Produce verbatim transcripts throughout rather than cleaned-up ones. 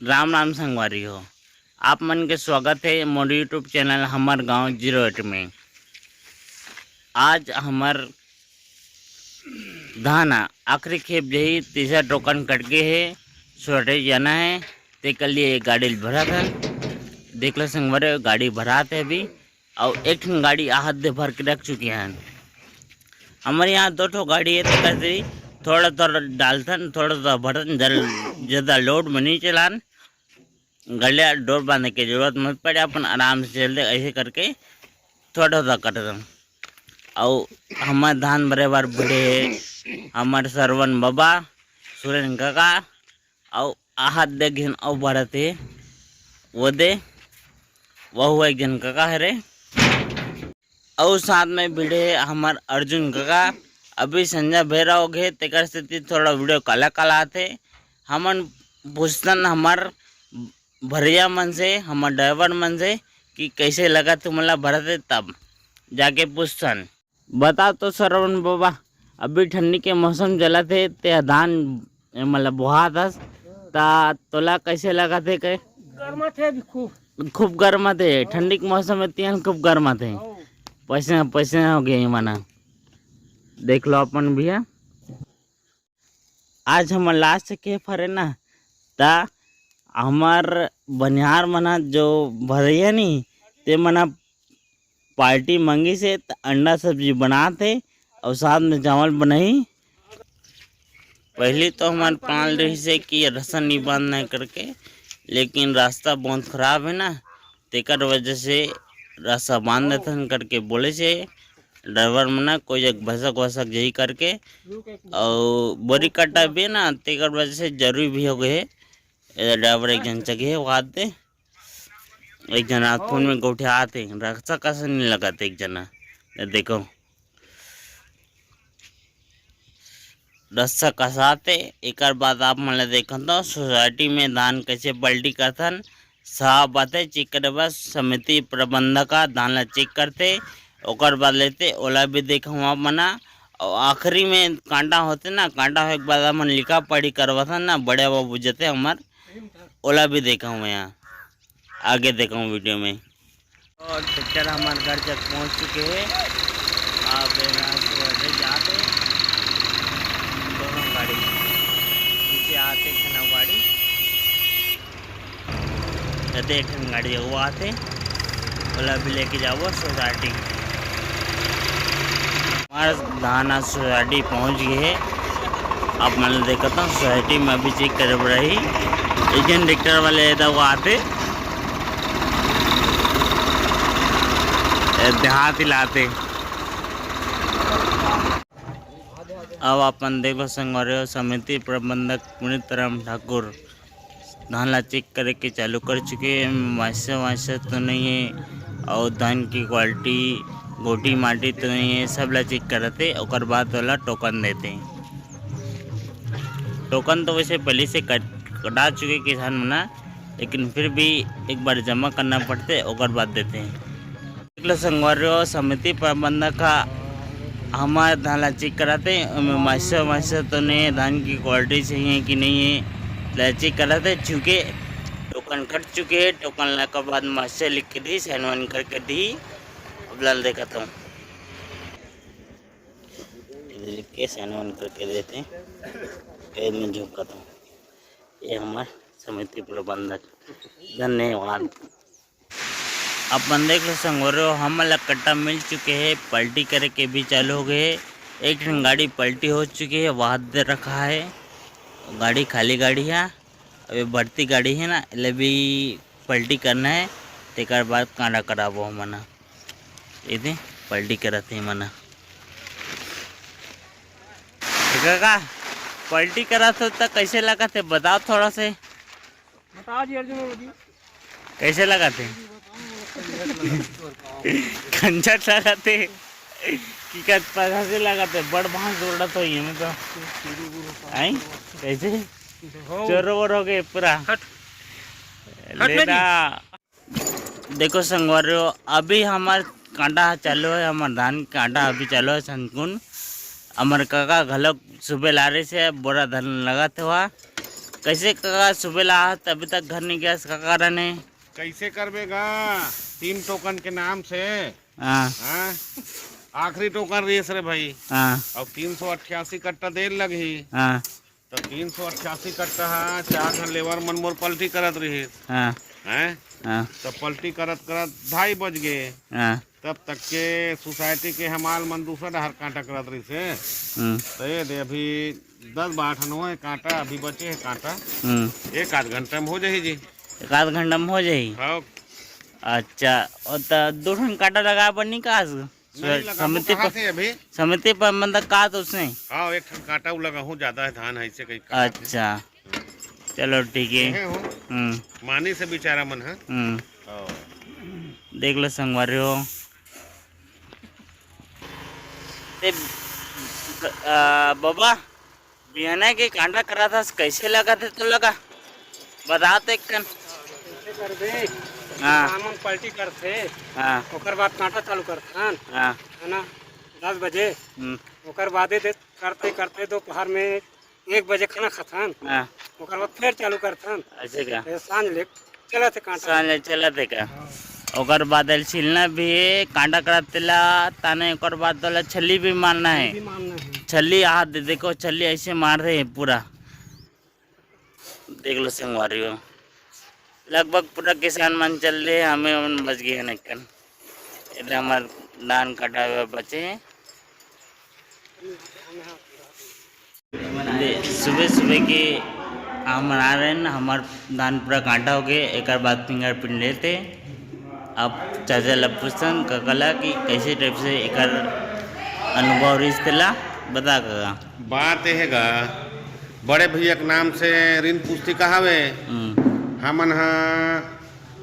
राम राम संगवारी हो, आप मन के स्वागत हे मोर YouTube चैनल हमर गांव जीरो एट में। आज हमर धान आखिरी खेप जही, तीसरा टोकन कट गे हे, सोटे जाना हे, तेकर लिए गाड़ी ल भरत हन। देख लो संगवारी, गाड़ी भरात हे अभी, अउ एक ठन गाड़ी आहत दे भर के रख चुके हन। हमर यहाँ दो ठो गाड़ी हे, तेकर से थोड़ा थोड़ा डालथन, थोड़ा थोड़ा भरथन, जल-, ज्यादा लोड में नहीं चलान। गलिया डोर बांधे के जरूरत मत पड़े, अपन आराम से चल दे, ऐसे करके थोड़ा थोड़ा कटथन। अउ हमर धान भरे बर भिड़े हे हमर सरवन बाबा, सुरेन काका, अउ आहत दे घेन अउ भरत हे, वो दे, वहू एक झन काका हरे। अउ साथ में भिड़े हे हमर अर्जुन काका। अभी संझा बेरा हो गे, तेकर सेती थोड़ा वीडियो काला काला आथे। हमन पूछथन हमर भरइया मन से, हमर ड्राइवर मन से कि कैसे लगत हे तुमन ला भरत हे, तब जाके पूछथन। बता तो सरवन बाबा, अभी ठंडी के मौसम चलत हे, ते धान, ए, मतलब बोहात हस, ता तोला कैसे लगत हे के? गरमात हे अभी खूब। खूब गरमात हे, ठंडी के मौसम में तिहन खूब गरमात हे। हौ। पसीना पसीना हो गया मना। देख लो अपन भैया, आज हमर लास्ट के फरे ना, ता हमर बनिहार मना जो भरइया नी, ते मना पार्टी मंगिस हे, त अंडा सब्जी बनात हे अउ साथ में चावल बनाही। पहली तो हमर प्लान रहिस हे कि रास्ता नहीं बंद नहीं करके, लेकिन रास्ता बहुत खराब हे ना, तेकर वजह से रास्ता बांध देथन करके बोले से ड्राइवर मना कोई एक भसक वसक जही करके, अउ बोरी कट्टा भी ना, तेकर वजह से जरूरी भी हो गए। एदे ड्राइवर एक झन चघे हे, वो आते, एक झन आत फोन में गोठियात हे, रास्ता कसन नहीं लगत एक झन, ये देखो। रस्सा कसात हे। एकर बाद आप मन ल देखत हो सोसाइटी में धान कैसे पलटी करथन। साफ बात हे, चेक करे बर समिति प्रबंधक ह धान ल चेक करथे, ओकर बाद लेथे, ओला भी देखहूँ आप मन ह। अउ आखिरी में कांटा होथे ना, कांटा होए के बाद हमन लिखा पढ़ी करवाथन ना, बड़े बाबू जते हमर, ओला भी देखहूँ मैं ह। आगे देखहूँ वीडियो में। और ट्रैक्टर हमारे घर तक पहुंच चुके हैं। अब यहाँ से अभी जाते दोनों गाड़ी पीछे आते थे ना गाड़ी, कहते एक ठन गाड़ी वो आते, ओला भी लेके जाओ सोसाइटी। हमारा धान आज सोसाइटी पहुंच गए है। आप मन देखत हो सोसाइटी में अभी चेक करे बर रही। एक झन ट्रैक्टर वाले एदा वो आते, ए, देहात हिलाते। अब अपन देख लो संगवारी हो, समिति प्रबंधक पुनीत राम ठाकुर धान ला चेक करे के चालू कर चुके हैं। माइसा वाइसा तो नहीं है और धान की क्वालिटी, गोटी माटी तो नहीं है, सब ला चेक करते, ओकर बाद वाला टोकन देते हैं। टोकन तो वैसे पहले से कट, कटा चुके किसान मना, लेकिन फिर भी एक बार जमा करना पड़ते, ओकर बाद देते हैं। देख लो संगवारी हो, समिति प्रबंधक ह हमर धान ला चेक कराथे, ओमे मास्टर वास्टर तो नहीं है, धान की क्वालिटी सही है कि नहीं है, ला चेक कराथे। चूंकि टोकन कट चुके है, टोकन ला के बाद मास्टर लिख के दी, साइन वाइन करके दी। अब लाल देखत हूँ, इधर लिख के साइन वाइन करके देते हैं। फिर मैं झुकाता हूँ, ये हमार समिति प्रबंधक। धन्यवाद। अपन देख लो संगवारी हो, हमन ला कट्टा मिल चुके हे, पलटी करे के भी चालू हो गए हे। एक ठन गाड़ी पलटी हो चुके हे, वहाद दे रखा हे, गाड़ी खाली गाड़ी हे। अबे बढ़ती गाड़ी हे ना, एला भी पलटी करना हे, तेकर बाद कांटा कराबो हमन ह। एदे पलटी करत हे हमन ह। ए काका, पलटी करत हो त कैसे लगत हे, बताओ थोड़ा से। बता जी अर्जुन बाबू जी। कैसे लगत हे? खंजट लगत हे कि कत पता से लगत हे, बड़ बांस उड़त होई एमे तो। आई? कैसे? हो। चोर वोर हो गए पूरा। हट। हट ले ना ना। जी। देखो संगवारी हो, अभी हमर कांटा चालू है, हमर धान कांटा अभी चालू है संकुन। हमर काका घलोक सुबह लारे से बोरा धन लगत हुआ। कैसे कका सुबह ला आहस, अभी तक घर नहीं गया, का कारण है? कैसे करबे गा, तीन टोकन के नाम से। हाँ। हाँ? आखिरी टोकन रहिस रे भाई। हाँ। अब तीन सौ अट्ठासी कट्टा देर लगही। हाँ। तो तीन सौ अट्ठासी कट्टा हा, चार झन लेबर मन मोर पलटी करत रहिस। हाँ। हैं? हाँ। तो पलटी करत करत ढाई बज गए। हाँ। तब तक के सोसाइटी के हमाल मन दूसरा डहर कांटा करत रहिस हे। हम्म। तो ये दे, अभी दस बारह ठन होए कांटा, अभी बचे हे कांटा। हम्म। एक आध घंटा में हो जाही जी। एक आध घंटा में हो जाही? हाँ। अच्छा, और त दो ठन कांटा लगाए बर नहीं कहा? नहीं लगा, समिति कहा पर, से अभी? समिति पर मतलब कहा तो उसने? हाँ, एक ठन कांटा उ लगा हूँ, ज्यादा है धान है, इसे कहीं कहा थे। अच्छा, चलो ठीक है। कहे हो? हम्म। मानी से बेचारा मन है। हम्म। हाँ। देख लो संगवारी हो। ते, आ, बाबा, बिहाना के कांटा करा था, कैसे लगा थे तो लगा? बता तो एक कन। कैसे कर दे? हाँ। काम हम पलटी करथे। हाँ। ओकर बाद कांटा चालू करथन। हाँ। है ना? दस बजे। हम्म। ओकर बादे दे करते करते दोपहर में एक बजे खाना खाथन। हाँ। ओकर बाद फिर चालू करथन। ऐसे का? ये सांझ ले चलत हे कांटा। सांझ ले चलत हे का? ओकर बाद एल छीलना भी हे, कांटा करत तेला ताने, ओकर बाद तोला छल्ली भी मारना हे। भी मारना हे। छल्ली हाथ दे, देखो छल्ली ऐसे मार रहे हैं पूरा। देख लो संगवारी हो, लगभग पूरा किसान मन चल रहे हैं, हमें मन बच गए हैं नक्कन। इधर हमार धान कटा हुआ बचे हैं। दे, सुबह सुबह के हम आ रहे हैं ना, हमार धान पूरा कांटा हो गए, एकर बाद फिंगरप्रिंट लेते। अब चाचा ला पूछतन काका ला कि कैसे टाइप से एकर अनुभव रहिस तेला बता काका। बात ये हे गा, बड़े भैया के नाम से ऋण पुस्तिका हवे, हम्म। हमन ह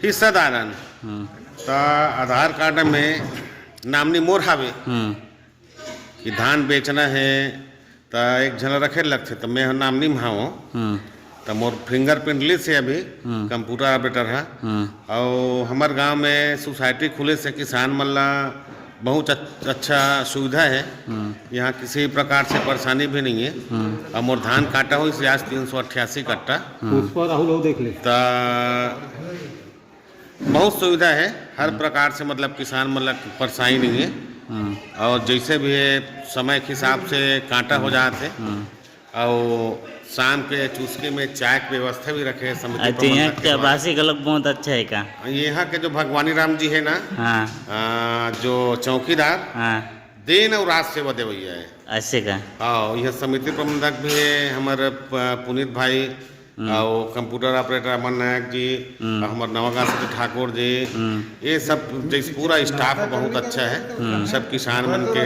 हिस्सेदार हन। हम्म। त आधार कार्ड में नामनी मोर हवे। हम्म। कि धान बेचना हे, त एक झन रखे लगथे, त मैं ह नामनी म हवं। हम्म। त मोर फिंगरप्रिंट लिस हे अभी, हम्म। कंप्यूटर ऑपरेटर ह। हम्म। अउ हमर गांव में सोसाइटी खुले से किसान मन ला बहुत अच-, अच्छा सुविधा हे। हम्म। यहाँ किसी प्रकार से परेशानी भी नहीं है। हम्म। अउ मोर धान काटा होइस आज तीन सौ अट्ठासी कट्टा। हम्म। पुष्पा राहुल हो देख ले। त बहुत सुविधा है, हर हम्म। प्रकार से, मतलब, किसान मन ला परेशानी नहीं है। हम्म। और जैसे भी है, समय के हिसाब से कांटा हो हम्म। जात है। हम्म। और शाम के चुस्की में चाय की व्यवस्था भी रखे हैं समिति अच्छा, यहाँ प्रबंधक के के द्वारा। बासी घलोक बहुत अच्छा है का? यहाँ के जो भगवानी राम जी है ना, हाँ। आ, जो चौकीदार, हाँ। दिन और रात सेवा देवैया है। ऐसे का? हाँ, यहाँ समिति प्रबंधक भी है, हमारे प-, पुनीत भाई, हम्म। अउ कंप्यूटर ऑपरेटर अमन नायक जी, हम्म। अउ हमर नवागांव से ठाकुर जी, हम्म। ये सब जैसे पूरा स्टाफ बहुत अच्छा है। हम्म। सब किसान मन के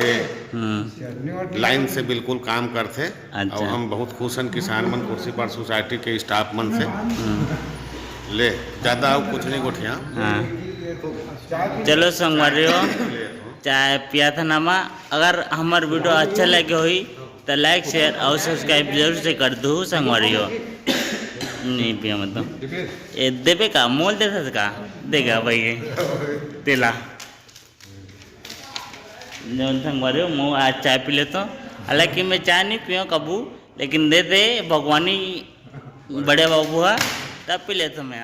हम्म। लाइन से बिल्कुल काम करथे। अच्छा। अउ हम बहुत खुश हन किसान मन कुर्सी पर सोसाइटी के स्टाफ मन से। हम्म। ले, ज्यादा अउ कुछ नहीं गोठिया। हाँ। चलो संगवारी हो, ले। चाय पिया था नमा। अगर हमर वीडियो अच्छा लगे होही, त लाइक, शेयर अउ सब्सक्राइब जरूर से कर दू संगवारी हो। नहीं पिया मतलब। ए, देबे का? मोल देथस का? देगा भाई। तेला। जौन संगवारी हो, मैं आज चाय पी लेता हूँ। हालांकि मैं चाय नहीं पिया कबू, लेकिन दे दे भगवानी बड़े बाबू है, तब पी लेता हूँ मैं।